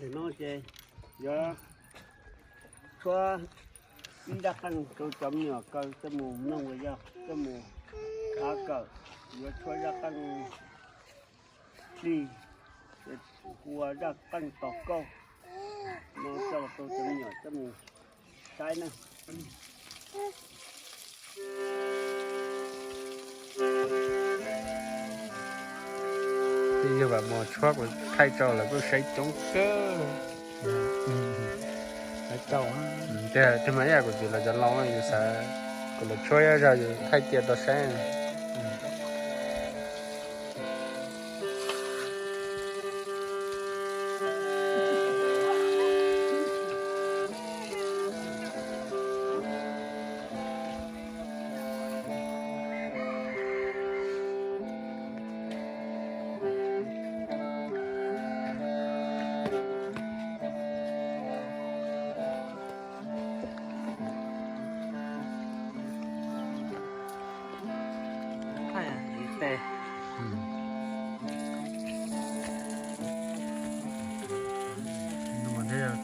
Nim no ces yuav tshuab ib zaj qeej rau cov me nyuam kaw coj mus mloog los yog coj mus kawm, yuav tshuab zaj qeej hli, hu ua zaj qeej tos kauj no coj los rau cov me nyuam coj mus saib na. Twb yog vam mos tshuab kuv thaij tso lawv kuj saib coob kawg. Saib tau tiag, tus mas ib yam kuv txiv lawv cov laus yus xav kom lawv tshuab ib zaj yus thaij cia tau saib.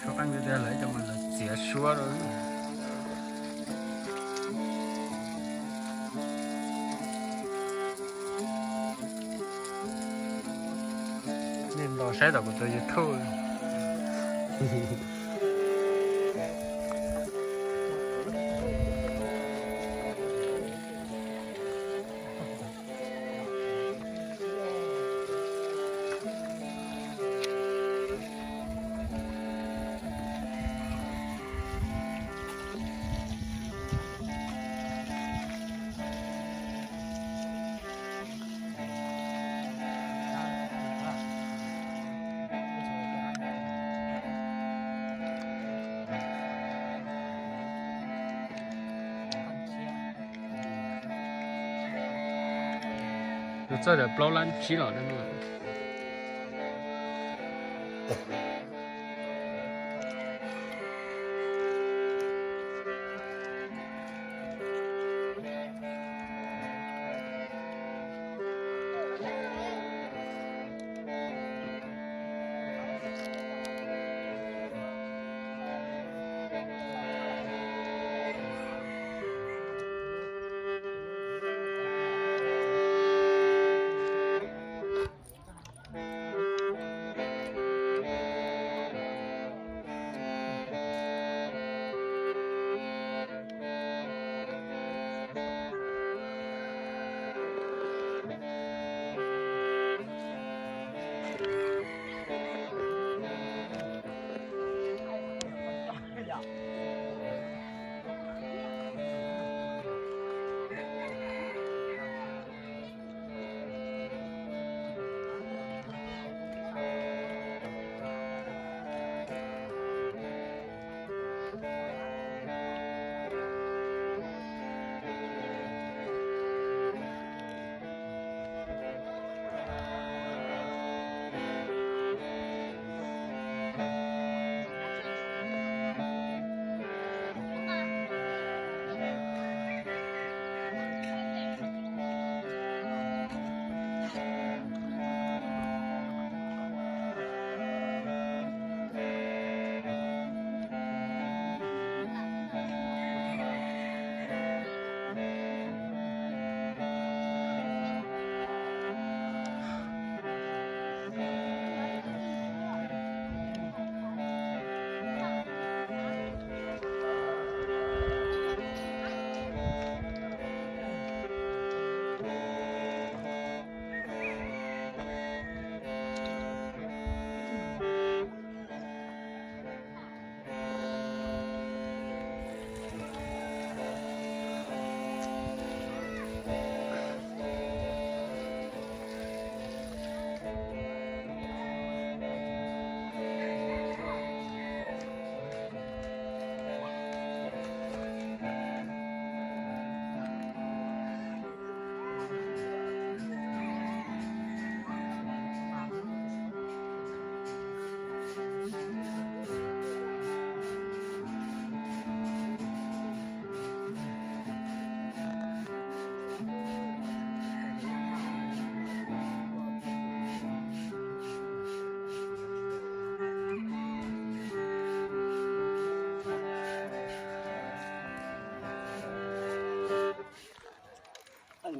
Tshuab qeej tiag tiag lawv cov mas lawv txiav suab rau. Nej nto saib tom kuv tus YouTube. Tus txawj tawm plaub lab tsib los ne.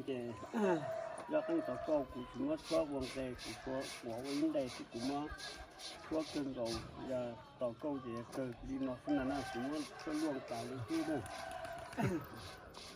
Ces yog qeej tos kauj kuv tsis muab tshuab ua nqe, kuv tshuab ua ib nqe xwb, kuv muab tshuab kawg nkaus. Yog tos kauj ces yog kawg li no xwb na, kuv muab tshuab luaj tas li xwb na.